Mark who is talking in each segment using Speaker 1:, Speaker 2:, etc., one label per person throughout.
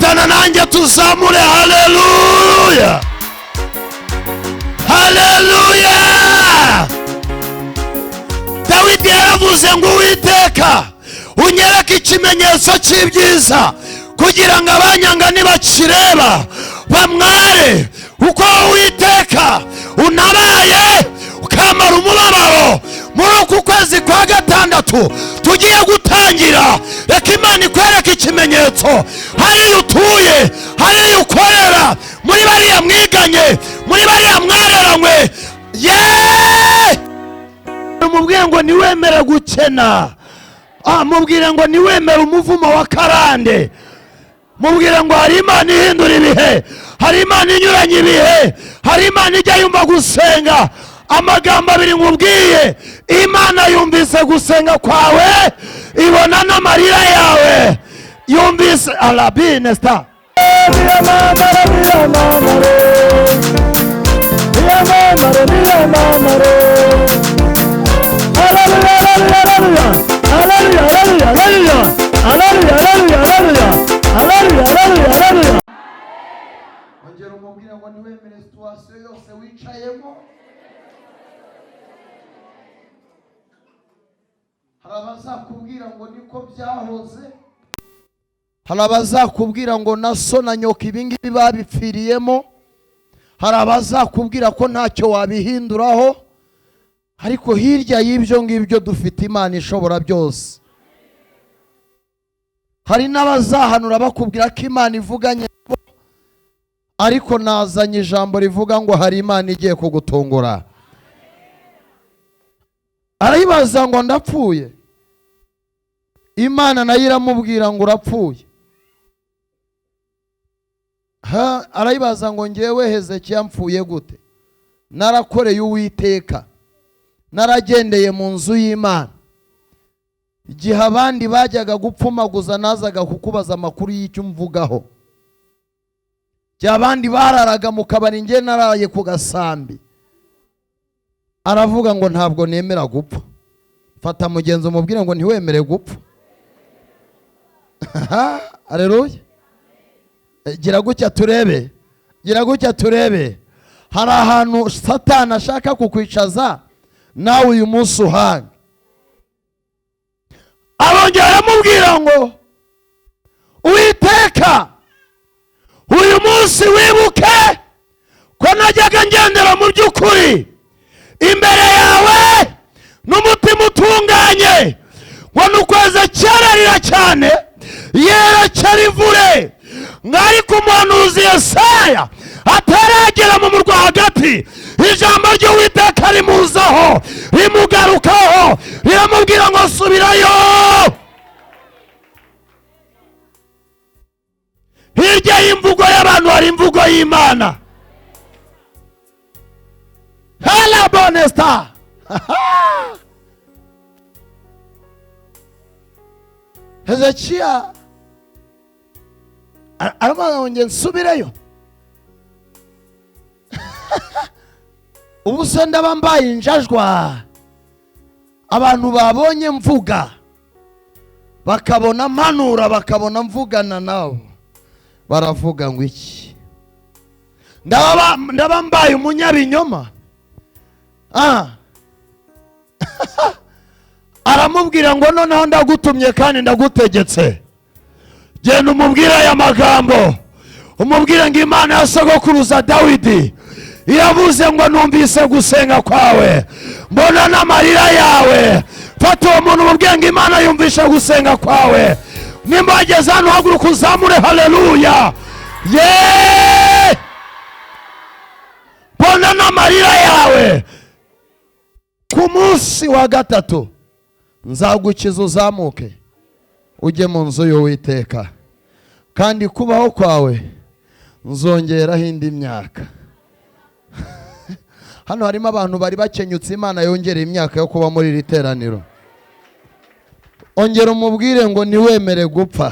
Speaker 1: Fatana nanjye tuzamure haleluya, haleluya. Dawidi yaravuze ngo: "Uwiteka, unyereke ikimenyetso cy'ibyiza, kugira ngo abanyanga nibakireba bamware, kuko Uwiteka unabaye ukamara umubabaro." Muri uku kwezi kwa gatandatu tugiye gutangira, reka Imana ikwereke ikimenyetso hariya utuye, hariya ukorera, muri bariya mwiganye, muri bariya mwareranywe. Yeee, mubwire ngo ntiwemere gukena. Mubwire ngo ntiwemere umuvumo wa karande. Mubwire ngo hari Imana ihindura ibihe, hari Imana inyuranye ibihe, hari Imana ijya yumva gusenga. Amagambo abiri nkubwiye: Imana yumvise gusenga kwawe, ibona n'amarira yawe, yumvise arabinesita.
Speaker 2: Niyamamare, niyamamare, niyamamare, niyamamare. Haleluya, haleluya, haleluya, haleluya, haleluya, haleluya, haleluya, haleluya, haleluya, haleluya, haleluya.
Speaker 1: Ongera umubwire ngo ntiwemere situation yose wicayemo. Hari abazakubwira ngo niko byahoze, hari abazakubwira ngo na so na nyoko ibingibi babipfiriyemo, hari abazakubwira ko ntacyo wabihinduraho, ariko hirya y'ibyo ngibyo dufite Imana ishobora byose. Hari n'abazahanura bakubwira ko Imana ivuganye nabo, ariko nazanye ijambo rivuga ngo hari Imana igiye kugutungura. Arayibaza ngo: "Ndapfuye?" Imana nayo iramubwira ngo: "Urapfuye." Arayibaza ngo: "Ngewe Hezekiya mpfuye gute, narakoreye Uwiteka, naragendeye mu nzu y'Imana? Igihe abandi bajyaga gupfumaguza, nazaga kukubaza amakuru y'icyo umvugaho. Igihe abandi bararaga mu kabari, nge naraye ku gasambi." Aravuga ngo: "Ntabwo nemera gupfa." Fata mugenzi umubwire ngo ntiwemere gupfa. Aleluya! Gira gutya turebe, gira gutya turebe. Hari ahantu Satani ashaka kukwicaza, nawe uyu munsi uhange. Arongera aramubwira ngo: "Uwiteka, uyu munsi wibuke ko najyaga ngendera mu by'ukuri imbere yawe n'umutima utunganye." Ngo ni ukwezi cyararira cyane, yerekera ivure, ngo ariko umuhanuzi Yesaya ataragera mu murwa hagati, ijambo ry'Uwiteka rimuzaho, rimugarukaho, riramubwira ngo: "Subirayo." Hirya y'imvugo y'abantu hari imvugo y'Imana. Hela bonesta. Hezekiya aravuga ngo: "Nge nsubireyo? Ubu se ndaba mbaye injajwa? Abantu babonye mvuga, bakabona mpanura, bakabona mvugana nabo, baravuga ngo iki? Ndaba mbaye umunyabinyoma." Aramubwira ngo: "Noneho ndagutumye kandi ndagutegetse, genda umubwire aya magambo, umubwire ngo Imana ya sogokuruza Dawidi iravuze ngo: 'Numvise gusenga kwawe, mbona n'amarira yawe.'" Fata uwo muntu umubwire ngo Imana yumvishe gusenga kwawe. Nimba wageze hano, haguruka uzamure haleluya. Yeee, mbona n'amarira yawe. Ku munsi wa gatatu nzagukiza, uzamuke ujye mu nzu y'Uwiteka, kandi kubaho kwawe nzongeraho indi myaka. Hano harimo abantu bari bakenyutse, Imana yongereye imyaka yo kuba muri iri teraniro. Ongera umubwire ngo ntiwemere gupfa.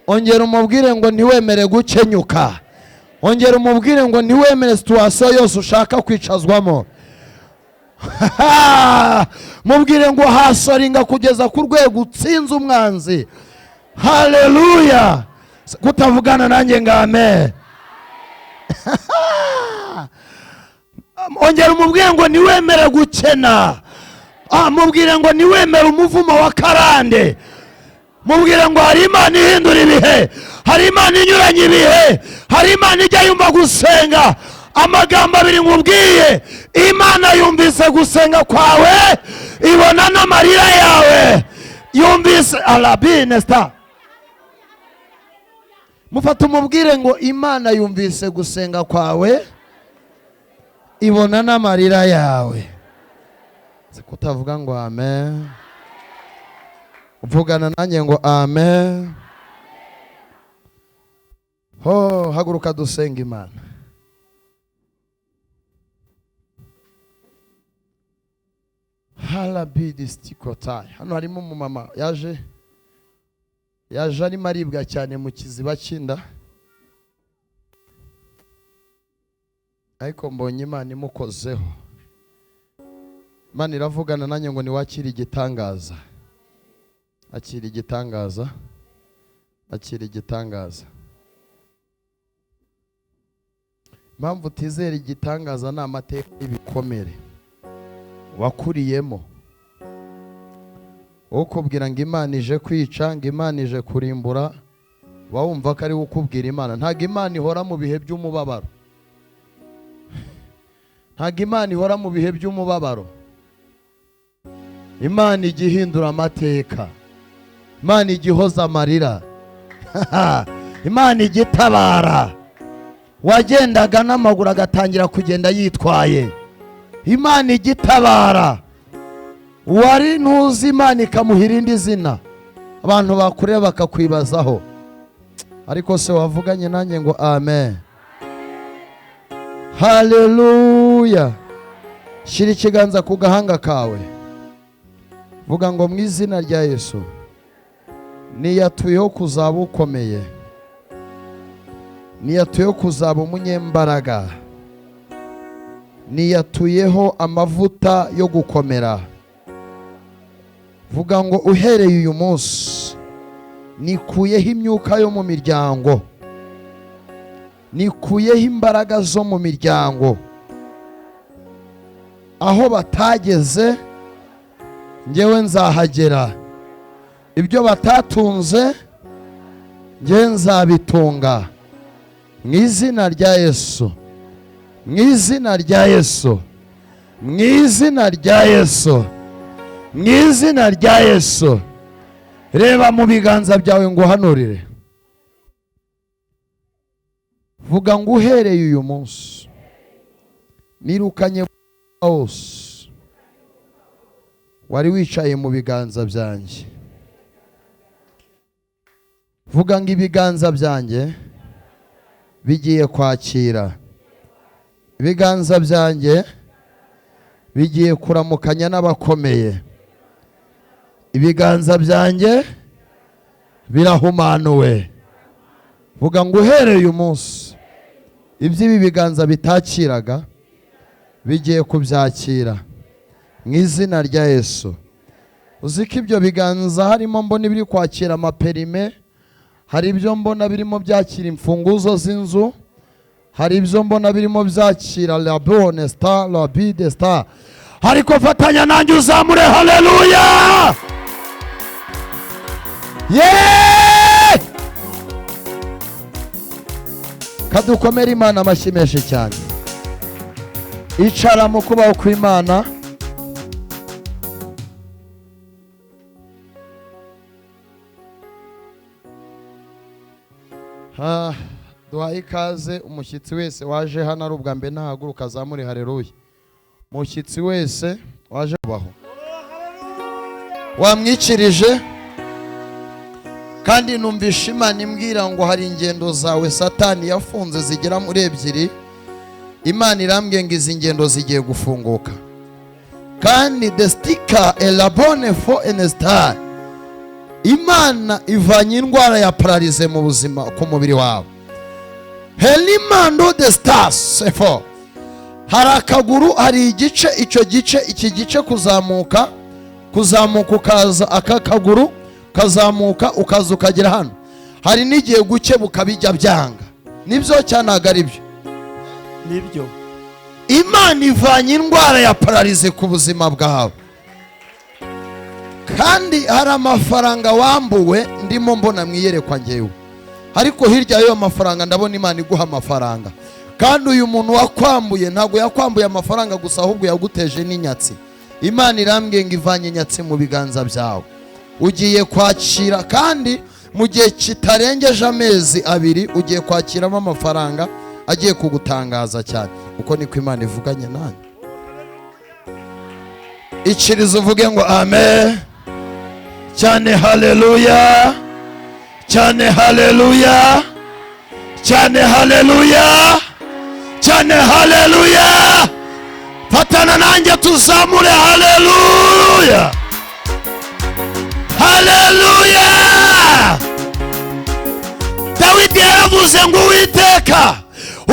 Speaker 1: Ongera umubwire ngo ntiwemere gukenyuka. Ongera umubwire ngo ntiwemere situation yose ushaka kwicazwamo. Mubwire ngo hasoringa kugeza ku rwego utsinze umwanzi. Haleluya! Kutavugana nanjye ngo amen. Ongera umubwire ngo niwemere gukena. Mubwire ngo niwemere umuvumo wa karande. Mubwire ngo hari Imana ihindura ibihe, hari Imana inyuranye ibihe, hari Imana ijya yumva gusenga. Amagambo abiri nkubwiye, Imana yumvise gusenga kwawe, ibona n'amarira yawe, yumvise arabinesta. Mufata umubwire ngo Imana yumvise gusenga kwawe, ibona n'amarira yawe. Kutavuga ngo amen. Uvugana nanjye ngo amen. Ho, haguruka dusenga Imana. Halabidistikotai. Hano harimo umumama yaje arimo aribwa cyane mu kiziba cy'inda, ariko mbonye Imana imukozeho. Imana iravugana nanjye ngo niwakire igitangaza. Akira igitangaza, akira igitangaza. Impamvu utizera igitangaza ni amateka y'ibikomere wakuriyemo. Ukubwira ngo Imana ije kwica, ngo Imana ije kurimbura, wumva ko ari ukubwira Imana. Ntabwo Imana ihora mu bihe by'umubabaro. Ntabwo Imana ihora mu bihe by'umubabaro. Imana ijya ihindura amateka. Imana ijya ihoza amarira. Imana ijya itabara. Wagendaga n'amaguru agatangira kugenda yitwaye. Imana ijya itabara. Wari ntuzi Imana ikamuha irindi zina. Abantu bakureba bakakwibazaho. Ariko se wavuganye nanjye ngo amen. Haleluya. Shyira ikiganza ku gahanga kawe. Vuga ngo mu izina rya Yesu, niyatuyeho kuzaba ukomeye, niyatuyeho kuzaba umunyembaraga, niyatuyeho amavuta yo gukomera. Vuga ngo uhereye uyu munsi nikuyeho imyuka yo mu miryango, nikuyeho imbaraga zo mu miryango. Aho batageze njyewe nzahagera, ibyo batatunze njyewe nzabitunga. Mu izina rya Yesu, mu izina rya Yesu, mu izina rya Yesu, mu izina rya Yesu. Reba mu biganza byawe nguhanurire. Vuga ngo uhereye uyu munsi nirukanye wose wari wicaye mu biganza byanjye. Vuga ngo ibiganza byanjye bigiye kwakira, ibiganza byanjye bigiye kuramukanya n'abakomeye, ibiganza byanjye birahumanuwe. Vuga ngo uhereye uyu munsi iby'ibi biganza bitakiraga bigiye kubyakira mu izina rya Yesu. Uzi ko ibyo biganza harimo mbona ibiri kwakira amaperime, hari ibyo mbona birimo byakira imfunguzo z'inzu, hari ibyo mbona birimo byakira la bonne star, la bide star. Ariko fatanya nanjye uzamure haleluya. Yeah! Kadukomera Imana amashyi menshi cyane. Icara mu kubaho kw'Imana. Duhaye ikaze umushyitsi wese waje hano ari ubwa mbere nahaguruka azamure haleluya. Umushyitsi wese waje kubaho wamwikirije, kandi numvisha Imana imbwira ngo hari ingendo zawe Satani yafunze zigera muri ebyiri. Imana irambwiye ngo izi ngendo zigiye gufunguka. Kandi the sticker elabone for an star. Imana ivanye indwara ya pararize mu buzima ku mubiri wawe. Helimando the stars sefo. Hari akaguru, hari igice, icyo gice, iki gice kuzamuka, kuzamuka ukaza aka kaguru, kazamuka ukaza ukagera hano. Hari n'igihe gukebuka bijya byanga. Nibyo cyangwa ntabwo ari byo?
Speaker 2: Nibyo.
Speaker 1: Imana ivanye indwara ya pararize ku buzima bwawe. Kandi hari amafaranga wambuwe ndimo mbona mwiyerekwa ngewe, ariko hirya y'ayo mafaranga ndabona Imana iguha amafaranga. Kandi uyu muntu wakwambuye ntabwo yakwambuye amafaranga gusa, ahubwo yaguteje n'inyatsi. Imana irambwiye ngo ivanye inyatsi mu biganza byawe, ugiye kwakira. Kandi mu gihe kitarengeje amezi 2 ugiye kwakiramo amafaranga agiye kugutangaza cyane. Uko niko Imana ivuganye nanjye. Ikirizo uvuge ngo amen cyane, haleluya cyane, haleluya cyane, haleluya cyane, haleluya. Fatana nanjye tuzamure haleluya, haleluya. Dawidi yaravuze ngo Uwiteka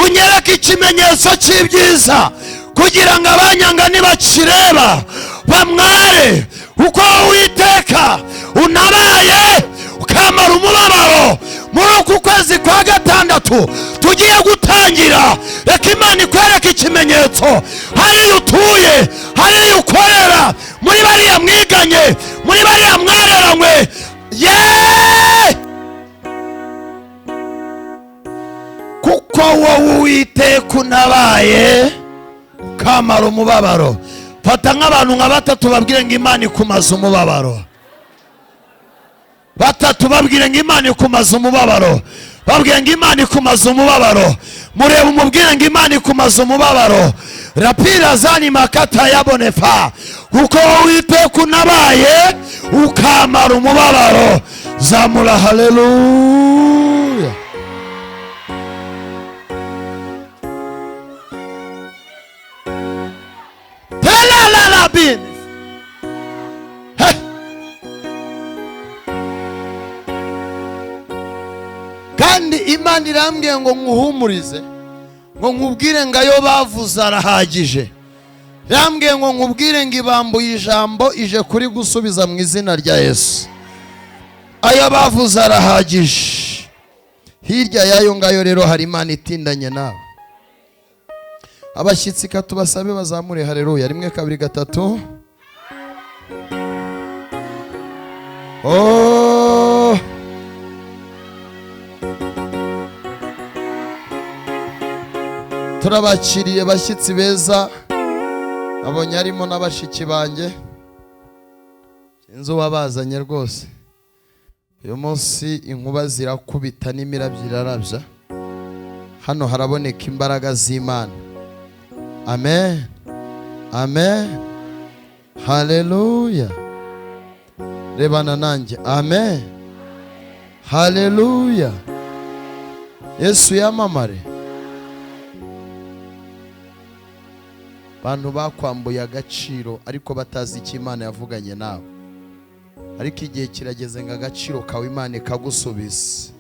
Speaker 1: unyereke ikimenyetso cy'ibyiza, kugira ngo abanyanga nibakireba bamware, kuko Uwiteka unabaye ukamara umubabaro. Muri uku kwezi kwa 6 tugiye gutangira, reka Imana ikwereke ikimenyetso. Hariya utuye, hariya ukorera, muri bariya mwiganye, muri bariya mwareranywe, ye kuko wowe Uwiteka unabaye ukamara umubabaro. Fata nk'abantu nka 3 babwire ngo Imana ikumaze umubabaro. 3 babwire ngo Imana ikumaze umubabaro. Babwire ngo Imana ikumaze umubabaro. Murebe umubwire ngo Imana ikumaze umubabaro. Rapira zani makata yabonefa, kuko Uwiteka unabaye ukamara umubabaro. Zamura haleluya. Bin. Hey. Kandi Imana irambwiye ngo nkuhumurize, ngo nkubwire ngo ayo bavuze arahagije. Irambwiye ngo nkubwire ngo ibambuye ijambo ije kuri gusubiza mu izina rya Yesu. Ayo bavuze arahagije. Hirya y'ayo ngayo rero hari Imana itindanye nawe. Abashyitsi katubasabe bazamure haleluya. 1 2 3. Oh, turabakiriye bashyitsi beza. Abonye harimo n'abashiki banjye, sinzi uwabazanye rwose. Uyu munsi inkuba zirakubita n'imirabyo irarabya. Hano haraboneka imbaraga z'Imana. Amen, amen, haleluya. Rebana nanjye, amen, haleluya. Yesu yamamare. Bantu bakwambuye agaciro ariko batazi icyo Imana yavuganye nawe, ariko igihe kirageze ngo agaciro kawe Imana ikagusubiza.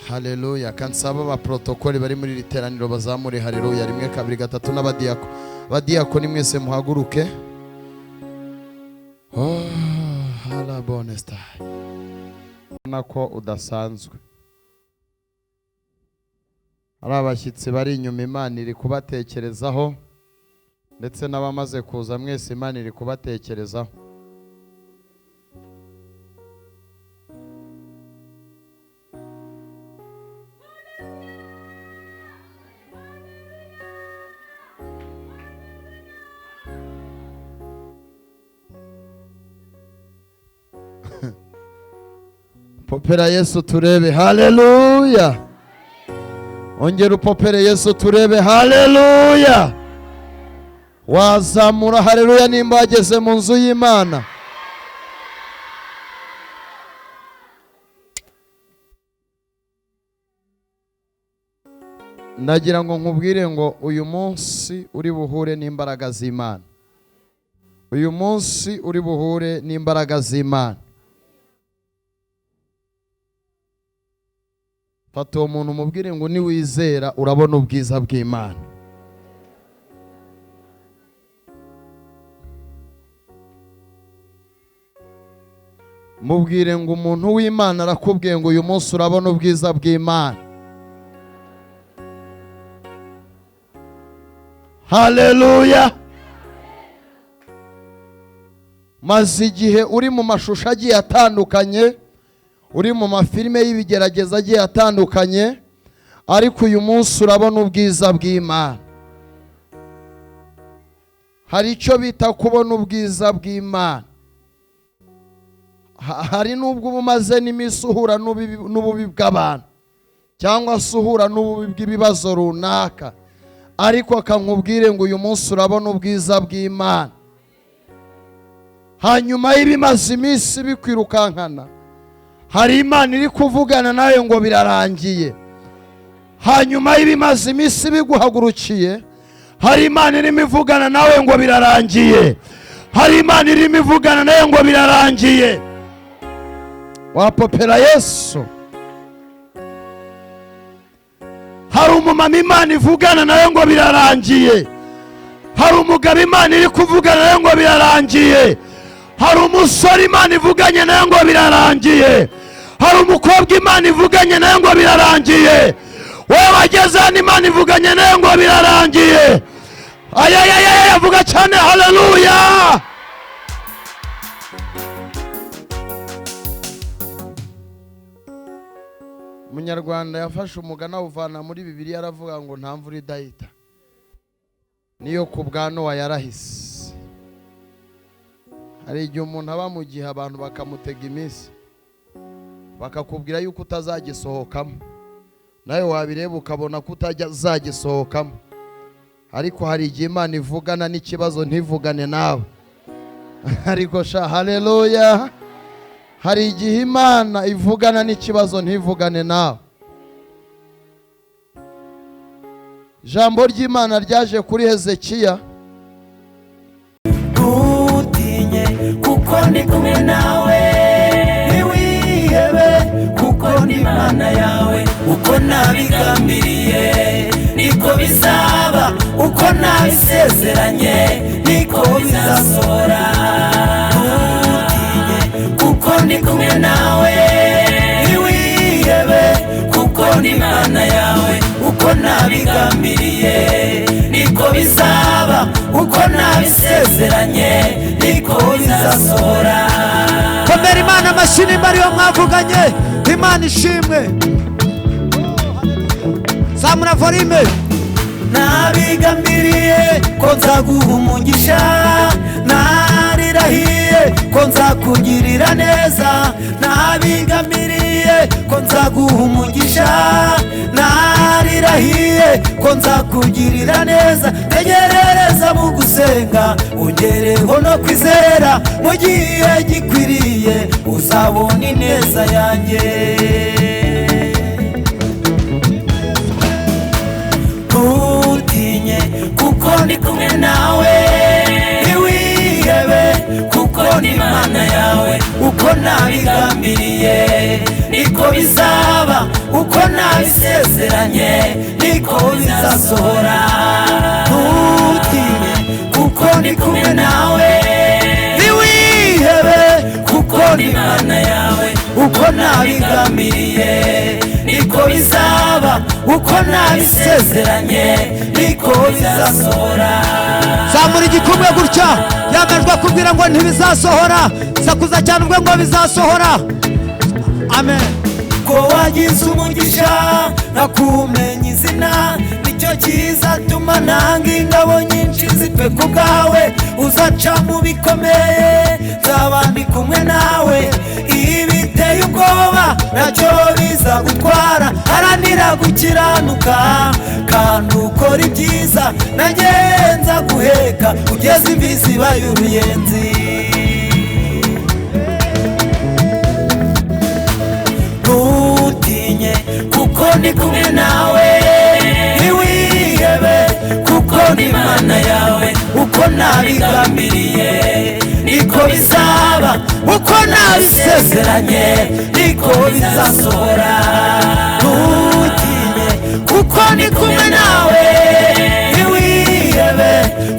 Speaker 1: Haleluya. Kansaba ba protokoli bari muri iri teraniro bazamure haleluya. 1 2 3 n'abadiyako. Abadiyako ni mwese muhaguruke. Oh, hala bonesta. Nako udasanzwe. Ari abashyitsi bari inyuma Imana iri kubatekerezaho, ndetse n'abamaze kuza mwese Imana iri kubatekerezaho. Popera Yesu turebe haleluya. Ongera upopere Yesu turebe haleluya. Wazamura haleluya nimba wageze mu nzu y'Imana. Ndagira ngo nkubwire ngo uyu munsi uri buhure n'imbaraga z'Imana. Uyu munsi uri buhure n'imbaraga z'Imana. Fata uwo muntu umubwire ngo niwizera urabona ubwiza bw'Imana. Mubwire ngo umuntu w'Imana arakubwiye ngo uyu munsi urabona ubwiza bw'Imana. Haleluya. Maze igihe uri mu mashusho agiye atandukanye, uri mu mafilime y'ibigerageza agiye atandukanye, ariko uyu munsi urabona ubwiza bw'Imana. Hari icyo bita kubona ubwiza bw'Imana. Hari nubwo umaze n'iminsi uhura n'ububi bw'abantu, cyangwa se uhura n'ububi bw'ibibazo runaka, ariko akankubwire ngo uyu munsi urabona ubwiza bw'Imana. Hanyuma y'ibimaze iminsi bikwirukankana, hari Imana iri kuvugana nawe ngo birarangiye. Hanyuma y'ibimaze iminsi biguhagurukiye, hari Imana irimo ivugana nawe ngo birarangiye. Hari Imana irimo ivugana nawe ngo birarangiye. Wapopera Yesu. Hari umumama Imana ivugana nawe ngo birarangiye. Hari umugabo Imana iri kuvugana nawe ngo birarangiye. Hari umusore Imana ivuganye nawe ngo birarangiye. Hari umukobwa Imana ivuganye nawe ngo birarangiye. Wowe wageze hano Imana ivuganye nawe ngo birarangiye. Ayayayaya, avuga cyane haleluya. Umunyarwanda yafashe umugani awuvana muri Bibiliya, aravuga ngo nta mvura idahita, niyo ku bwa Nowa yarahise. Hari igihe umuntu aba mu gihe abantu bakamutega iminsi, bakakubwira yuko utazagisohokamo, nawe wabireba ukabona ko utazagisohokamo. Ariko hari igihe Imana ivugana n'ikibazo ntivugane nawe. Ariko sha haleluya. Hari igihe Imana ivugana n'ikibazo ntivugane nawe. Ijambo ry'Imana ryaje kuri Hezekiya.
Speaker 3: Ntutinye kuko ndi kumwe nawe, ntiwihebe kuko ndi Imana yawe. Uko nabigambiriye niko bizaba, uko nabisezeranye niko bizasohora. Ntutinye kuko ndi kumwe nawe, ntiwihebe kuko ndi Imana yawe. Uko nabigambiriye niko bizaba, uko nabisezeranye niko bizasohora.
Speaker 2: Komera Imana amashyi nimba ariyo mwavuganye. Imana ishimwe. Zamura volume.
Speaker 3: Nabigambiriye ko nzaguha umugisha, narirahiye ko nzakugirira neza. Nabigambiriye ko nzaguha umugisha, narirahiye ko nzakugirira neza. Tegerereza mu gusenga, ugereho no kwizera, mu gihe gikwiriye uzabona ineza yanjye. Ntutinye kuko ndi kumwe nawe, ntiwihebe kuko ndi Imana yawe. Uko nabigambiriye niko bizaba, uko nabisezeranye niko bizasohora. Ntutinye kuko ndi kumwe nawe, ntiwihebe kuko ndi Imana yawe. Uko nabigambiriye niko bizaba, uko nabisezeranye niko bizasohora.
Speaker 2: Zamura igikumwe gutya, yamajwe kubwira ngo ntibizasohora. Sakuza cyane ubwo ngo bizasohora. Amen.
Speaker 3: Ko wagize umugisha nakumenya izina, nicyo kizatuma nanga ingabo nyinshi zipfe ku bwawe. Uzaca mu bikomeye nzaba ndi kumwe nawe, ibiteye ubwoba nacyo bizagutwara. Haranira gukiranuka kandi ukora ibyiza, nanjye nzaguheka ugeze imvi zibaye uruyenzi. Ntutinye kuko ndi kumwe nawe, ntiwihebe kuko ndi Imana yawe. Uko nabigambiriye niko bizaba, uko nabisezeranye niko bizasohora. Ntutinye kuko ndi kumwe nawe, ntiwihebe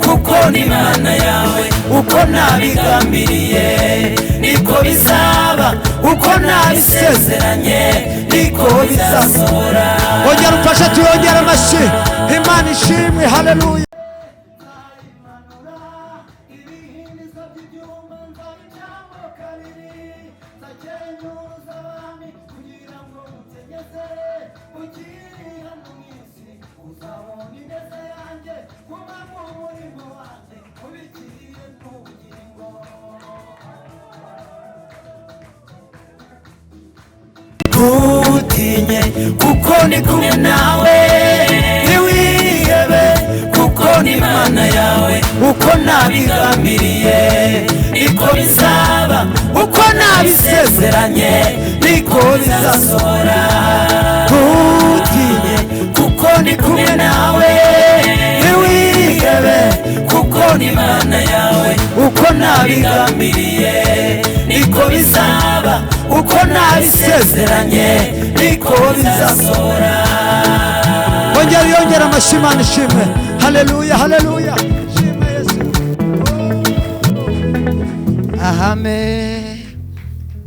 Speaker 3: kuko ndi Imana yawe. Uko nabigambiriye niko bizaba, Uko nabisezeranye niko bizasohora.
Speaker 1: Ongera umfashe tuyongere amashyi. Imana ishimwe, haleluya.
Speaker 3: Ntutinye kuko ndi kumwe nawe, ntiwihebe kuko ni Imana yawe. Uko nabigambiriye niko bizaba, uko nabisezeranye niko bizasohora. Ntutinye kuko ndi kumwe nawe, ntiwihebe kuko ni Imana yawe. Uko nabigambiriye niko bizaba, uko nabisezeranye niko bizasohora.
Speaker 1: Ongera uyongere amashyi. Imana ishimwe, haleluya, haleluya. Shimwe Yesu. Ahame.